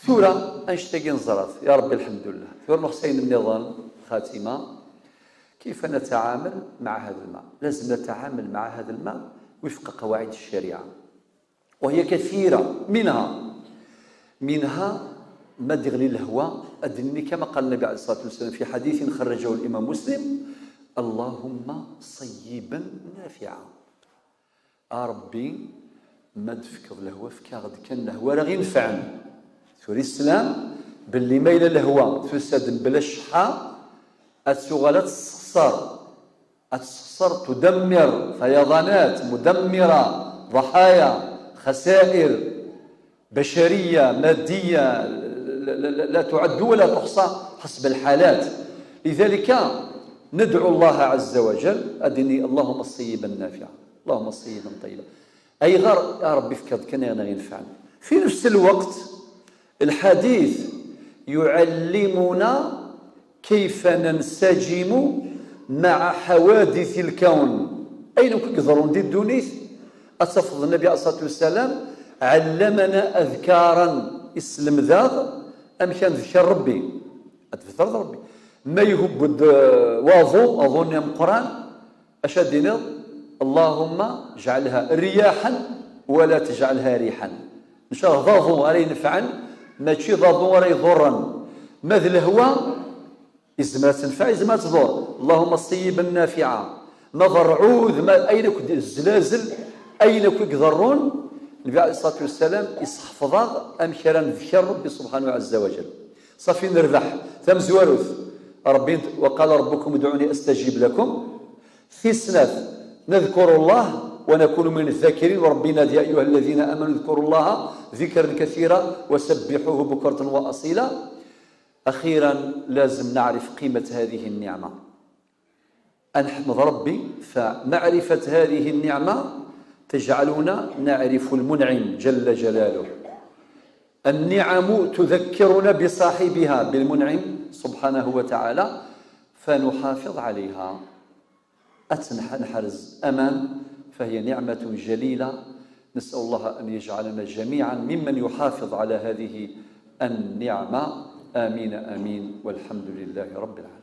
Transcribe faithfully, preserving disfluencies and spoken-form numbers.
Tura, annect-agi neẓra-t, ya Ṛebbi, lḥemdullah. Tura, nruḥ s ayen nniḍen, xatima. كيف نتعامل مع هذا الماء؟ لازم نتعامل مع هذا الماء وفق قواعد الشريعة، وهي كثيرة، منها منها ما يغلي الهوى. أدني كما قال النبي عليه الصلاة والسلام في حديث خرجه الإمام مسلم: اللهم صيبا نافعا. A Ṛebbi, ma d-tefkeḍ lehwa, efk-aɣ-d kan lehwa ara ɣ-inefɛen. Tura islam belli ma yella lehwa tusa-d mebla cceḥḥa, ad tuɣal ad tessexṣer, ad tessexṣer, tudammer, fayaḍanat mudammira, ḍaḥaya, xasair, بشرية، مادية، لا، لا، لا، لا تعد ولا تحصى حسب الحالات. لذلك ندعو الله عز وجل، أدني: اللهم صيبا نافعا، اللهم صيبا طيبا. Ayɣer a Ṛebbi, efk-aɣ-d kan ayen ara ɣ-inefɛen. في نفس الوقت الحديث يعلمنا كيف ننسجم مع حوادث الكون. Ayen akk i iḍerrun di ddunit, ad tafeḍ Nnabi alayhi ṣṣalatu wassalam ɛellamana adkaran, isselmed-aɣ amek ad nedker Ṛebbi, ad tbetreḍ Ṛebbi. Ma ihubbu-d, eh, waḍu, aḍu-nni ameqqran, acu ad d-tiniḍ? اللهم اجعلها رياحا ولا تجعلها ريحا. Ncallah d aḍu ara inefɛen, mačči d aḍu ara iḍurren. Ma d lehwa, izmer ad tenfeɛ, izmer ad tḍur. اللهم صيبا نافعا. Ma d ṛṛɛud, ma ayen akk d zzlazel, ayen akk i iḍerrun, Nnbi alayhi ṣṣalatu wassalam isseḥfeḍ-aɣ amek ara nedker Ṛebbi subḥanahu ɛazza wa jal. Ṣafi, nerbeḥ. Tamezwarut, Ṛebbi, وقال ربكم ادعوني أستجب لكم. Tis snat, نذكر الله ونكون من الذاكرين، وربي ينادي: يا أيها الذين آمنوا اذكروا الله ذكرا كثيرا وسبحوه بكرة وأصيلا. أخيرا، لازم نعرف قيمة هذه النعمة. أن نحمد ربي، فمعرفة هذه النعمة تجعلنا نعرف المنعم جل جلاله. النعم تذكرنا بصاحبها، بالمنعم سبحانه وتعالى، فنحافظ عليها. Ad tt-nḥ-, nḥerz aman, فهي نعمة جليلة. نسأل الله أن يجعلنا جميعا ممن يحافظ على هذه النعمة. آمين، آمين، والحمد لله رب العالمين.